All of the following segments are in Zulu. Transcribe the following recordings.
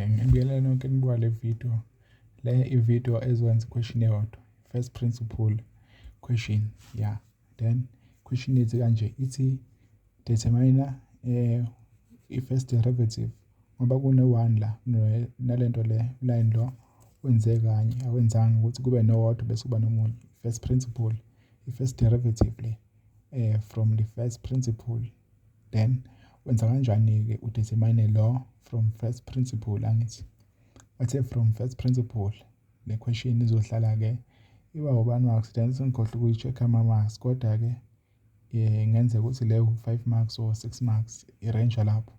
Ngibingelele nonke enibuka le video. Le i-video ezokwenza i-question eyodwa, first principle question, yeah. Then question ithi kanje, ithi determine i-first derivative ngoba kune-one la nalento le line lo wenze kanye awenzanga ukuthi kube nowodwa bese kuba nomunye. First principle, i-first derivative le from the first principle. Then wenza kanjani-ke udetermine lo from first principle? Angithi bathe from first principle le question izohlala-ke iba ubani marks. Then sengikhohlwa ukuyi-check ama-marks, kodwa-ke ngenzeka ukuthi leyo 5 marks or 6 marks, i-range lapho.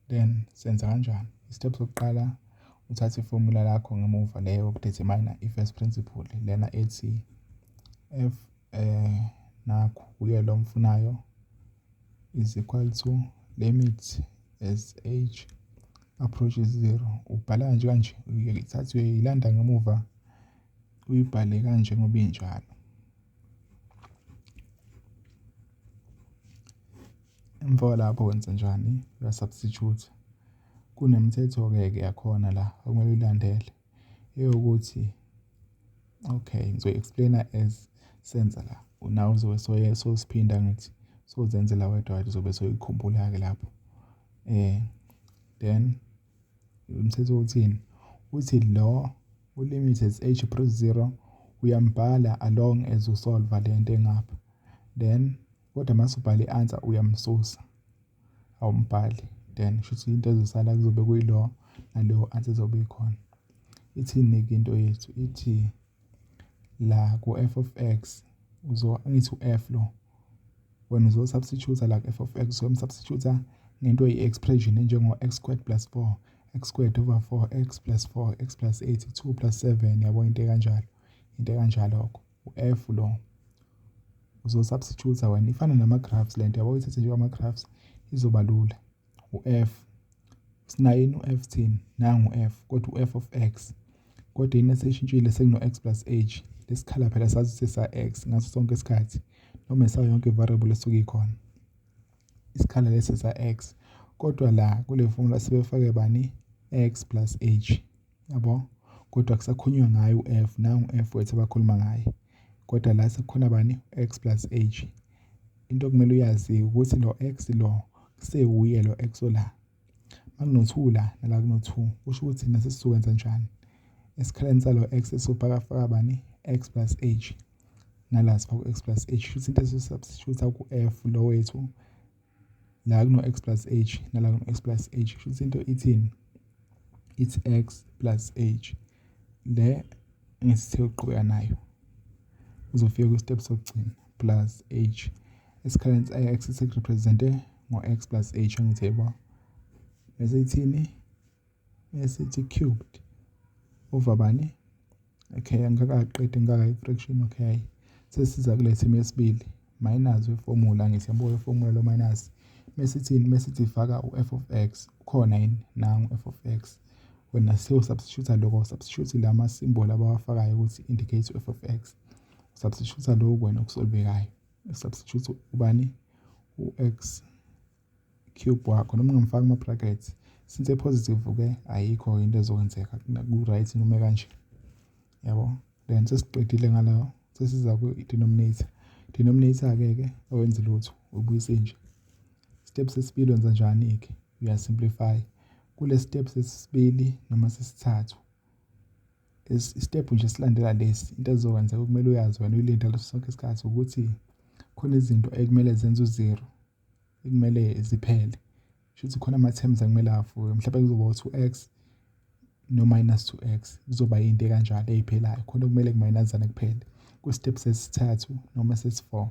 Then senza kanjani? I-step sokuqala, uthathe iformula lakho ngemuva leyo yokudetermine i-first principle lena ethi f nakho uye lo mfunayo is equal to limit as h approaches 0. Ubhala kanje kanje, uyithatha uyilanda ngemuva uyibhale kanje ngoba injalo. Emva kwalapho wenza njani? Uyasubstitute. Kunemithetho-ke ke yakhona la okumele uyilandele eyokuthi, okay, ngizoyi-explain-a as senza la, nawe uzobe sosiphinda ngithi sozenzela wedwa, uzobe soyikhumbula-ke lapho. Then umthetho uthini? Uthi lo ulimit as h approach 0 uyambhala along as usolva le nto engapha, then kodwa mase ubhala i-answer uyamsusa, awumbhali. Then shuthi into ezosala kuzobe kuyilo naleyo answer ezobe ikhona. Ithini-ke into yethu? Ithi la ku-f of x, angithi u-f lo wena uzosubstitute la ku-f of x, uzomsubstitute ngento eyi-expression enjengo-x squared plus 4, x squared over 4, x plus 4, x plus 8, 2 plus 7, yabo, into ekanjalo, into ekanjalo-ko. U-f lo uzosubstitute wena, ifana nama-graphs lento, yabo, uyithathe njengama-graphs izoba lula. U-f sinayo yini u-f thini? Nangu u-f, kodwa u-f of x, kodwa yini eseshintshile? Sekuno-x plus h. Lesikhala phela sazi ukuthi sa-x ngaso sonke isikhathi, noma esayo yonke i-variable esuke ikhona, isikhala lesi sa-x. Kodwa la kule formula sebefake bani? X plus h, yabo, kodwa kusakhulunywa ngayo u-f. Nangu u-f wethu abakhuluma ngaye, kodwa la sekukhona bani? X plus h. Into okumele uyazi ukuthi lo x lo kusewuye lo x ola makuno-2 la nala kuno-2, kusho ukuthi thina sesizokwenza njani esikhaleni salo x? Esofaka faka bani? X plus h. Nala sifaka u-x plus h, kusho into esosubstitute ku-f lo wethu la kuno-x plus h nala kuno-x plus h, kusho into ithini? Ithi x plus h. Le ngisithe uqhubeka nayo uzofika kwi-step sokugcina, plus h esikhaleni sa-x sekurepresente ngo-x plus h, angithi yebo? Bese ithini? Bese ithi cubed over bani? Okay, angikakaqedi, ngikakayi-fraction. Okay, sesiza kule term yesibili, minus weformula, ngithi yabo iformula lo minus. Mase ithini? Mase ithi faka u-f of x. Ukhona yini? Nangu f of x. Wena sewusubstitute lokho, substitute lama symbol abawafakayo ukuthi indicate u-f of x. Substitute lokhu wena okusolvekayo, substitute ubani? U-x cube wakho, noma ungamfaka ama-brackets, since e-positive ke ayikho into ezokwenzeka, ku-right noma kanje, yabo. Then sesiqedile ngalayo, sesiza ku-denominator. Denominator-ke ke awenzi lutho, ubuyise nje. Step sesibili wenza njani-ke? Uyasimplify kule step sesibili noma sesithathu, step nje silandela lesi. Into ezokwenzeka okumele uyazi wena, uyilinde leso sonke isikhathi, ukuthi khona izinto ekumele zenze u-zero, ekumele ziphele. Shuthi khona ama-terms ekumele avuke, mhlawumbe kuzoba u-2x no-minus 2x, kuzoba yinto ekanjalo ey'phelayo khona okumele kumayinazane kuphele kwi-step sesithathu noma sesi-4.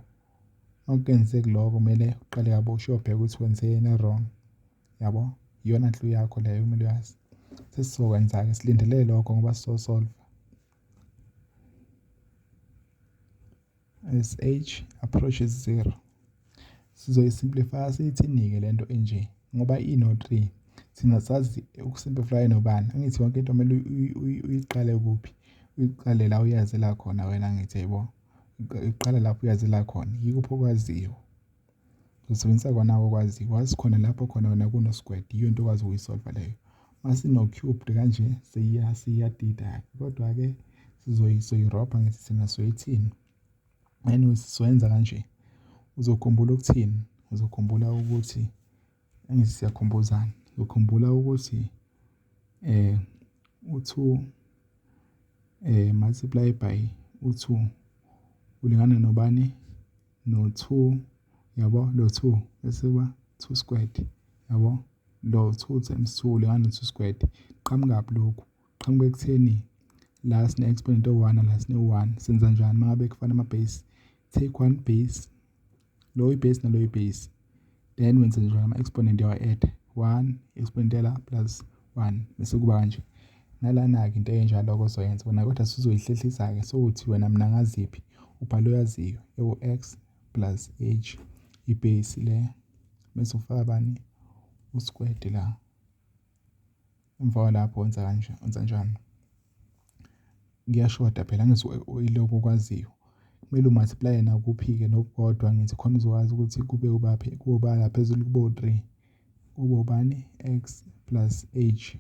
Makungenzeki lokho, kumele uqale kabusha uyobheka ukuthi wenzeni wrong, yabo. Iyona nhlu yakho leyo kumele uyazi. Sesizokwenza-ke, silindele lokho ngoba sizosolve as h approaches 0. Sizoyisimplify siyithini-ke lento enje ngoba ino-3? Thina sazi ukusimplify nobani, angithi? Yonke into kumele uyiqale kuphi? Uyiqale la uyazela khona wena, angithi yabo? Iqala lapho uyazela khona, yikuphi okwaziyo, usebenzisa kona okwaziyo, wazi khona lapho khona wena kuno-squared, yiyo into okwazi ukuyisolva leyo. Masino-cubed kanje siyadida-ke, kodwa-ke sizoyirobha ngithi thina soyithini. Anyway, sizoyenza kanje. Uzokhumbula ukuthini? Uzokhumbula ukuthi angithi siyakhumbuzana. Uzokhumbula ukuthi u-2 multiply by u-2 ulingana nobani? No-2, yabo, lo 2 bese kuba 2 squared, yabo. Lo 2 times 2 ulingana no-2 squared. Qhamukaphi lokhu? Qhamuka ekutheni la sine-exponent o-1 la sine-1. Senza njani uma ngabe kufana ama-base? Take one base, lo i-base nalo i-base, then wenze njani? Ama-exponent yawa-add 1 exponent la plus 1 bese kuba kanje. Nalana-ke into enjalo-ke ozoyenza wena, kodwa sizoyihlehlisa-ke. Sowuthi wena mina ngaziphi ubhale oyaziyo ewu-x plus h ibase le, bese ufaka bani? U-squared la. Emva kwalapho wenza kanje, wenza njani? Kuyashoda phela, angithi ilokhu okwaziyo kumele umultiply nakuphi-ke nokukodwa, ngithi khona uzokwazi ukuthi kube ubaphi, kuba la phezulu kube u-3, kube ubani? X plus h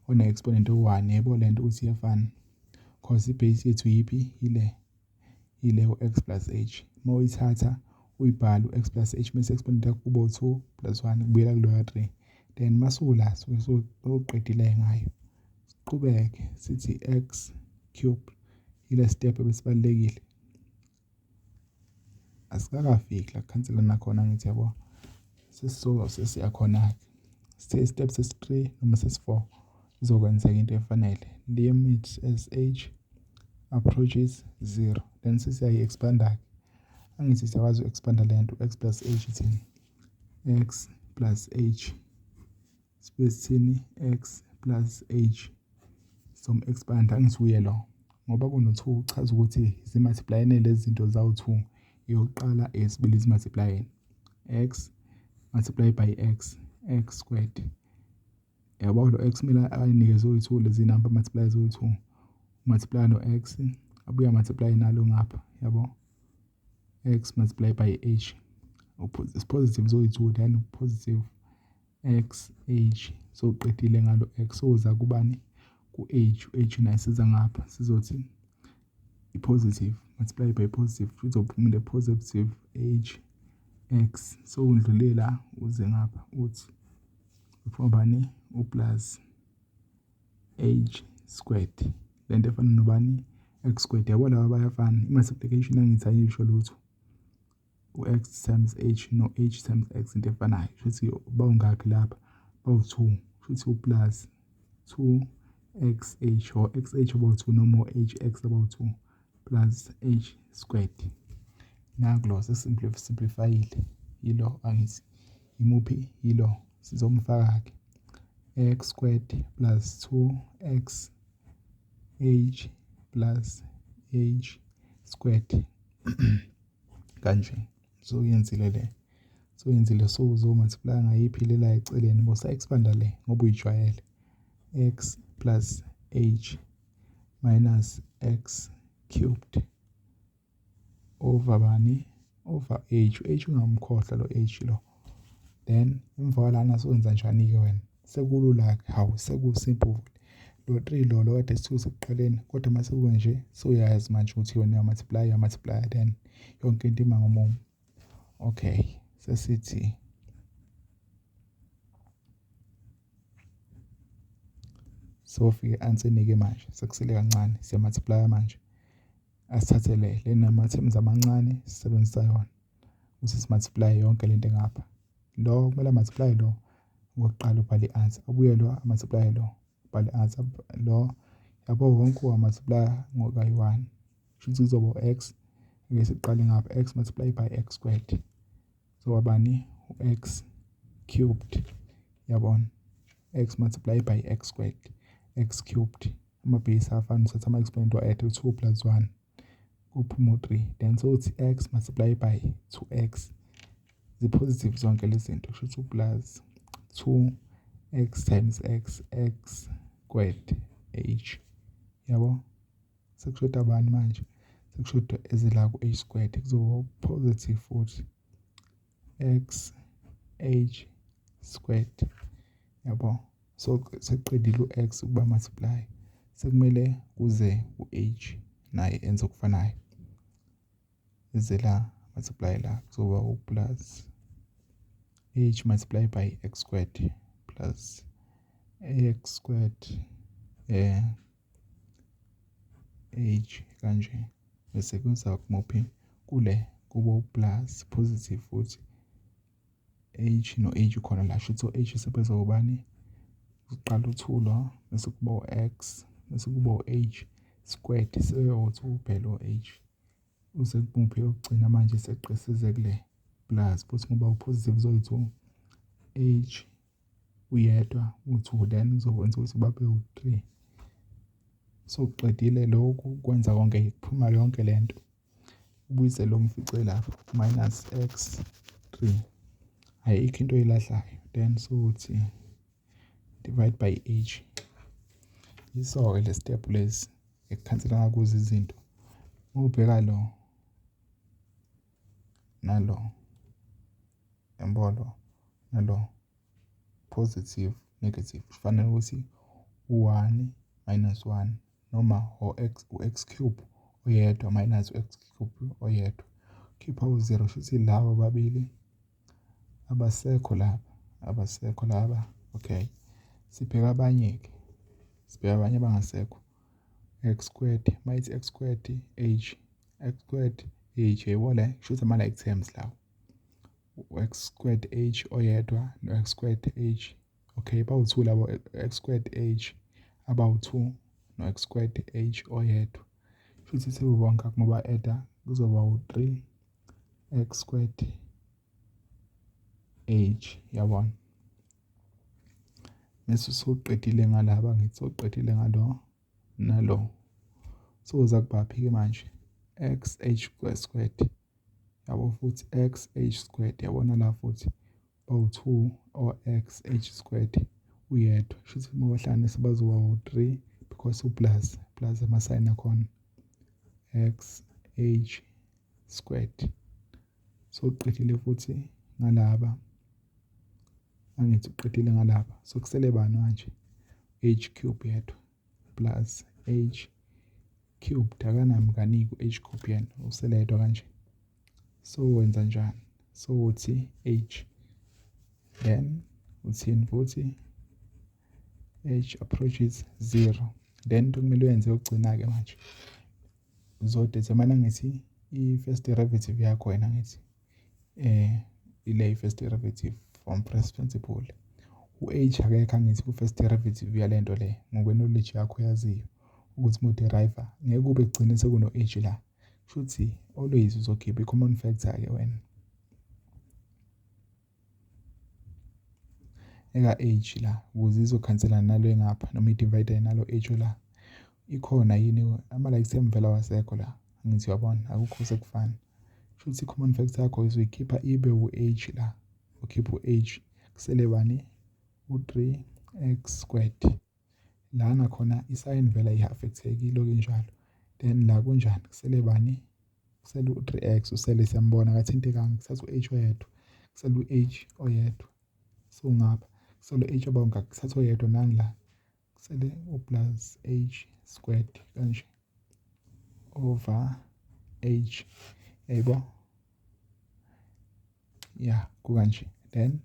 one-exponent o-1. Yebo, lento ukuthi iyafana cause ibase yethu yiphi? Ile u-x plus h. Uma uyithatha uyibhala u-x plus h bese exponent yakho kuba u-2 plus 1, kubuyela kuloya 3. Then masula suke uqedile ngayo, siqhubeke sithi x cube. Ile step ebesibalulekile, asikakafiki la kukhanselana nakhona, ngithi yabo, sesizoba sesiyakhona-ke. Sithe step sesi-3 noma sesi-4 izokwenzeka into efanele, limit as h approaches 0. Then sesiyayi-expanda-ke, angithi siyakwazi uku-expanda le nto x plus h. Ithini x plus h? Sibe sithini x plus h? Som-expanda, angisuye lo ngoba kuno-2, chaza ukuthi zimultiplyene lezi zinto zawu-2, eyokuqala, eyesibili, zimultiplyene. X multiply by x, x squared, yabo. Lo x kumele ayinikeze oyi-2 lezi number, multiply zoyi-2, multiply no x, abuye multiply nalo ngapha, yabo. X multiply by h is positive zoyi-2, then positive x h. So uqedile ngalo x, soza kubani? Ku-h. U-h naye siza ngapha, sizothi i-positive multiply by positive, izophuma into positive h x. So undlule la uze ngapha, uthi uphuma bani? U-plus h squared, lento efana nobani? X squared, yabo. Laba bayafana, i-multiplication angithi ayisho lutho. U-x times h no-h times x into efanayo, shuthi bawungakhi lapha? Bawu-2, shuthi u-plus 2 xh or xh abawu-2 noma hx abawu-2 plus h squared. Nakulo sesimplifyile, yilo angithi imuphi? Yilo sizomfaka-ke, x squared plus 2x h plus h squared kanje. So uyenzile le, so uyenzile, so uzomultiply ngayiphi le la eceleni? Bosa expanda le ngoba uyijwayele, x plus h minus x cubed over bani? Over h. H ungamkhohlwa lo h lo. Then emva kwalana sowenza njani-ke wena? Sekulula-ke, hawu, sekusimple. Lo 3 lo kade sithuke sekuqaleni, kodwa mase kunje soyazi manje ukuthi wena uyamultiply, uyamultiply, then yonke into ima ngomumo. Okay, sesithi sofika e-answer-ke manje, sekusele kancane, siyamultiply manje. Asithathe le nama-terms amancane, sisebenzisa yona ukuthi simultiply yonke lento engapha. Lo kumele multiply lo okokuqala, ubhale i-answer, abuye lo amultiply lo, ubhale i-answer lo, yabo. Wonke uwa-multiply ngokayi-1, shuthi kuzoba x. Ake siqale ngapha, x multiply by x squared zoba bani? U-x cubed, yabona. X multiply by x squared, x cubed. Ama-base afana, uthatha ama-exponent wa-add, u-2 plus 1 kuphuma u-3. Then sokuthi x multiply by 2x, zi-positive zonke lezi zinto, kusho ukuthi u-plus 2 x times x, x squared h, yabo. Sekushoda bani manje? Sekushoda ezila ku-h squared, kuzoba positive futhi, x h squared, yabo. So sekuqedile u-x ukuba multiply, sekumele kuze u-h naye enze okufanayo, eze la multiply la, kuzoba u-plus h multiply by x squared plus ax squared h kanje, bese kuza kumuphi kule kubo plus positive futhi h no h khona la, shuthi o-h sebezoba ubani? Uqala u-2 lo, bese kuba u-x, bese kuba u-h squared, sebewu-2 phela o-h. Uze kumuphi yokugcina manje, seqisize kule plus futhi ngoba u-positive uzoyi-2 h uyedwa u-2, then uzokwenza ukuthi babe u-3. So uqedile lokhu kwenza konke, kuphuma yonke lento, ubuyise lo mfice lapha minus x 3, ayikho into oyilahlayo, then sokuthi divide by h. Yiso-ke le step lesi ekukhanselana kuzo izinto. Ubheka lo nalo, yabo, lo nalo, positive negative, kufanele ukuthi u-1 minus 1 noma o-x, u-x cube oyedwa minus u-x cube oyedwa, khipha u-0, shuthi laba babili abasekho laba, abasekho laba. Okay, sibheka abanye-ke, sibheka abanye abangasekho. X squared mayithi x squared h, x squared h, yebo, le kusho ama-like terms lawo, u-x squared h oyedwa no-x squared h. Okay, bawu-2 labo, x squared h abawu-2 no-x squared h oyedwa, futhi sebebonke ngoba eda kuzoba u-3 x squared h, yabona. Mase usuqedile ngalaba, ngithi sewuqedile ngalo nalo, soza kubaphi-ke manje? X h squared, yabo, futhi x h squared, yabona la futhi bawu-2 o x h squared uyedwa, shuthi uma bahlanganisa bazoba u-3 because u-plus plus ama-sign akhona, x h squared. So uqedile futhi ngalaba, angithi uqedile ngalaba, so kusele bani manje? H cube yedwa plus h cubed, akanamkaniki u-h cube, yena usele yedwa kanje. So wenza njani? So uthi h, then uthini futhi? H approaches 0. Then into kumele uyenze yokugcina-ke manje, uzodetermine ngithi i-first derivative yakho wena, ngithi ile i-first derivative from first principle. U-h akekho, angithi, ku-first derivative yalento le, ngokwe-knowledge yakho yaziyo ukuthi uma uderive ngeke kube kugcine sekuno-h la, kusho always uzokhipha i-common factor-ke wena eka-h la ukuze izokhanselana nalo engapha noma i-divide nalo h la. Ikhona yini ama-like term? Vele awasekho la, angithi uyabona, akukho sekufana. Shuthi i-common factor yakho uzoyikhipha ibe u-h la, ukhipha u-h, kusele bani? U-3 x squared. Lana khona i-sign vele ayi-affect-eki, ilokhu injalo. Then la kunjani? Kusele bani? Kusele u-3x, usele, siyambona, akathintekanga, kuthatha u-h oyedwa, kusele u-h oyedwa. So ngapha kusele u-h abawungaki? Kuthatha oyedwa nangi la, kusele u-plus h squared kanje over h, yaybo, ya, kukanje. Then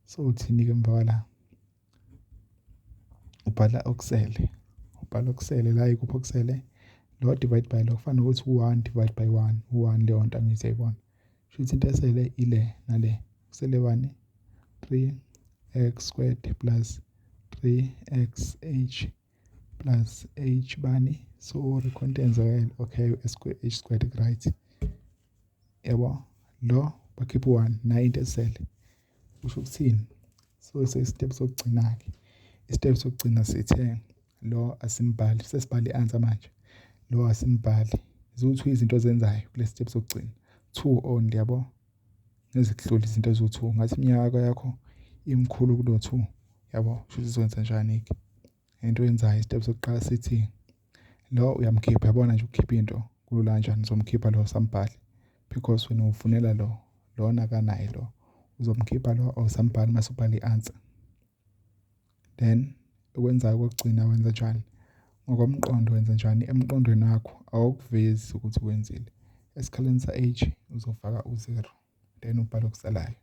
so uthini-ke emva kwala? Ubhala okusele, ubhala okusele la. Ikuphi okusele? Lo divide by lo kufana nokuthi u-1 divide by 1, u-1 leyo nto, angithi uyayibona? Shuthi into esele ile nale, kusele bani? 3 x squared plus 3 x h plus h bani? Sorry, khona enzakele. Okay, h squared, right, yabo, lo bakhipha u-1 nayo into esele. Kusho ukuthini? So sesi-step sokugcina-ke, i-step sokugcina sithe lo asimbhali, sesibhale i-answer manje. Lo asimbhali, ziwu-two izinto ozenzayo kule step sokugcina, two only, yabo, ngeze kuhlule izinto eziwu-two, ngathi iminyaka yakho imkhulu kulo two, yabo. Shuthi uzokwenza njani-ke? Into oyenzayo, i-step sokuqala sithi lo uyamkhipha, yabona nje ukukhipha into kulula kanjani. Uzomkhipha lo, sambhali, because wena ufunela lo, lona akanaye lo, uzomkhipha lo, awusambhali mase ubhala i-answer. Then okwenzayo kokugcina wenza njani? Ngokomqondo wenza njani? Emqondweni wakho awukuvezi ukuthi wenzile. Esikhaleni sa-h uzofaka u-0, then ubhale okusalayo.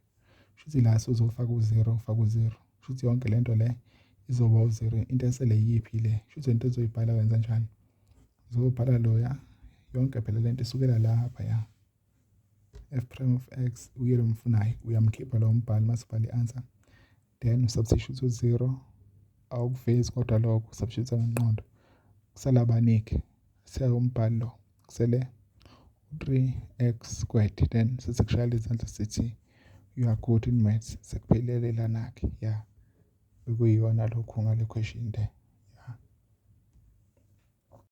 Shuthi la suzofaka u-0, ufaka u-0. Shuthi yonke lento le izoba u-0. Into esele yiphi le? Shuthi into ozoyibhala wenza njani? Uzobhala loya yonke phela lento isukela lapha ya. F prime of x uye lo mfunayo, uyamkhipha lo mbhalo mase ubhala i-answer, then usubstitute u-0. Awukuvezi kodwa lokho, usubstitute ngengqondo. Kusala banike siya umbhalo lo, kusele u-3x squared. Then sesikushayela izandla sithi you are good in maths. Sekuphelele lana-ke ya, bekuyiyona lokhu ngale question le.